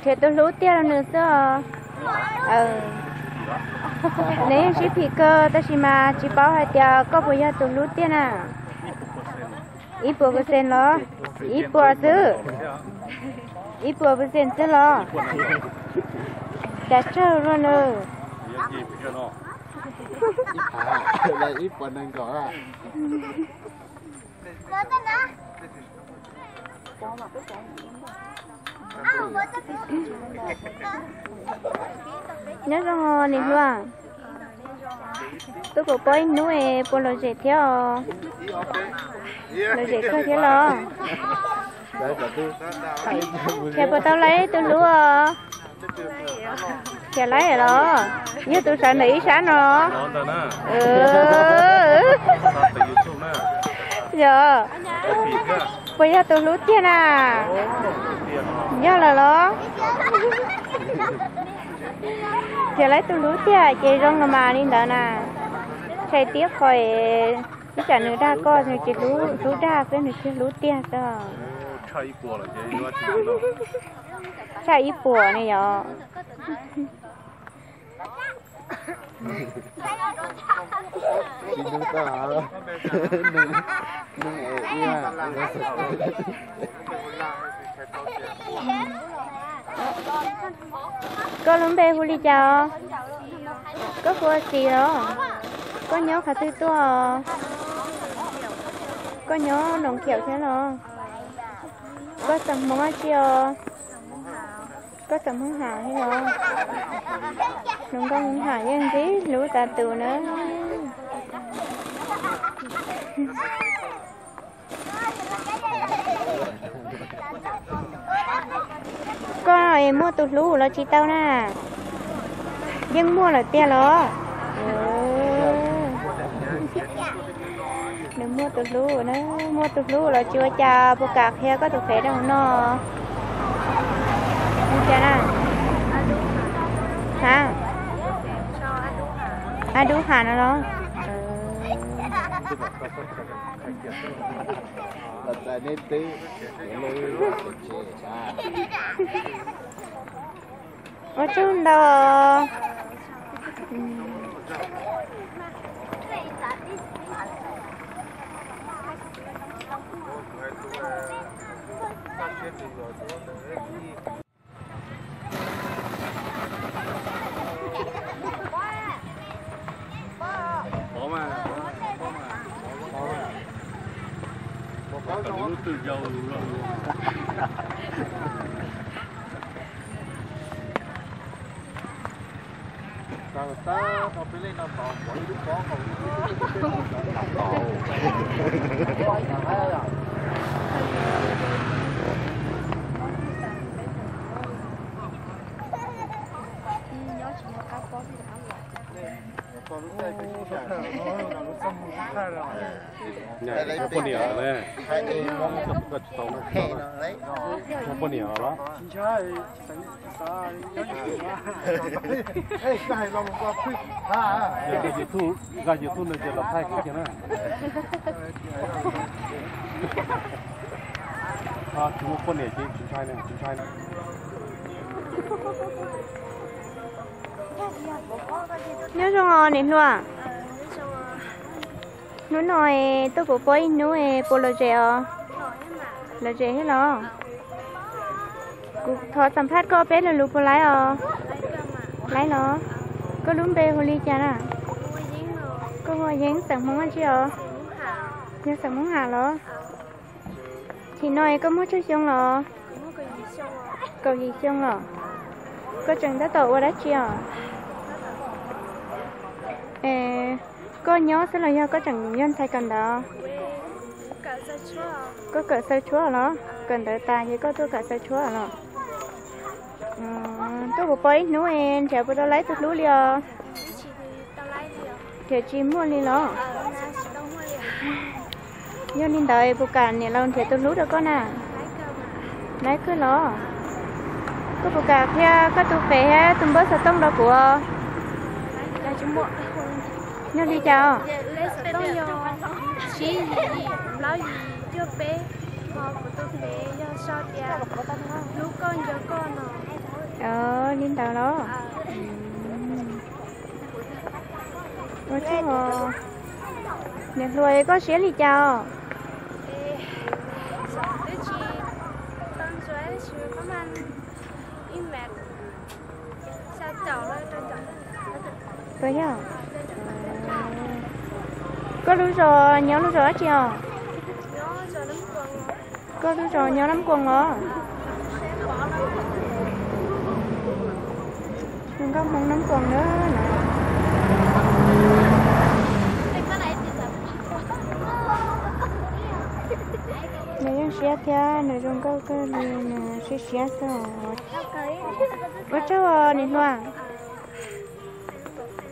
Nrhiav tus hlub tiag rau nws xwb os. Nws yeej sib phim kawg tab sis mas tsis paub hais tias koj puas yog tus hlub tiag na. Ib puas percent los? Ib puas xwb. Ib puas percent xwb los? Cas tsawg luaj nws. Nyob zoo niam hluas, tuaj kuv pab ib hnub es puas lom zem thiab os? Lom zem kawg thiab los? Khiav puas tau laib tus hlub os? Khiav laib los? Yog tus sawv ntawm ib sab no. Yog, puas yog tus hlub tiag na? Yog lawm los? Khiav laib tus hlub tiag ces zoo los mas li ntawd na. Tshais tiab qhov es ib tsam nws dag koj nws tsis hlub, hlub dag xwb nws thiaj hlub tiag xwb. Tshaj ib puas ne yog. Koj lub npe hu li cas os? Koj hu ua Xis los? Koj nyob qhov twg tuaj? Koj nyob Noom Khiaum thiab los? Koj xeem Hmoob dab tsi os? Koj xeem Hmoob Ham thiab los? Hluas nkauj Hmoob Ham yeej ntxim hlub tas tus na. Koj es muaj tus hlub los tsis tau na? Yeej muaj lawm tiag los? Nws muaj tus hlub na, muaj tus hlub los tsis ua cas, puas kam qhia koj tus fev rau hauv no? Ua cas na? Ha? A Dub Ham no los? Ua tsaug ntau. Poj niam ne, poj niam los? Yog YouTube, zaj YouTube no ces los thaij kiag na. Tsis muaj poj niam ces tsis ntshai ne, tsis ntshai. Nyob zoo os niam hluas. Hnub no es tuaj kuv pab ib hnub es puas lom zem os? Lom zem thiab los? Kuv thov xam phaj koj peb lo lus puas laib os? Laib los? Koj lub npe hu li cas na? Koj hu ua Yeeb, xeem Hmoob dab tsi os? Yog xeem Hmoob Ham los? Thaum no es koj muaj tsawg xyoo los? Kaum yim xyoo los? Koj tseem tab tom ua dab tsi os? Koj nyob xwb los yog koj tseem yog ntxhais kawm ntawv? Koj kawm xaws tshuab los? Kawm ntawv tas ces koj tuaj kawm xaws tshuab los? Tuaj kuv pab ib hnub es nrhiav puas tau laib tus hlub li os? Nrhiav tsis muaj li los? Yog li ntawd puas kam niam laus nrhiav tus hlub rau koj na? Laib kawg los? Koj puas kam qhia koj tus fev thiab tus npawb xov tooj rau kuv? Yog li cas os? Xib yim plaub yim cuaj peb, ho kuv tus fev yog sau tias hlub koj nco koj no. Taws los? Ua tsaug. Niam hluas, koj siab li cas os? Puas yog? Koj lub zos nyob lub zos dab tsi os? Koj lub zos nyob Nab Koos los? Zoo nkauj Hmoob Nab Koos na. Nws yeej siab thiab, nws zoo nkauj kawg li, nws siab siab xwb os. Ua tsaug os niam hluas.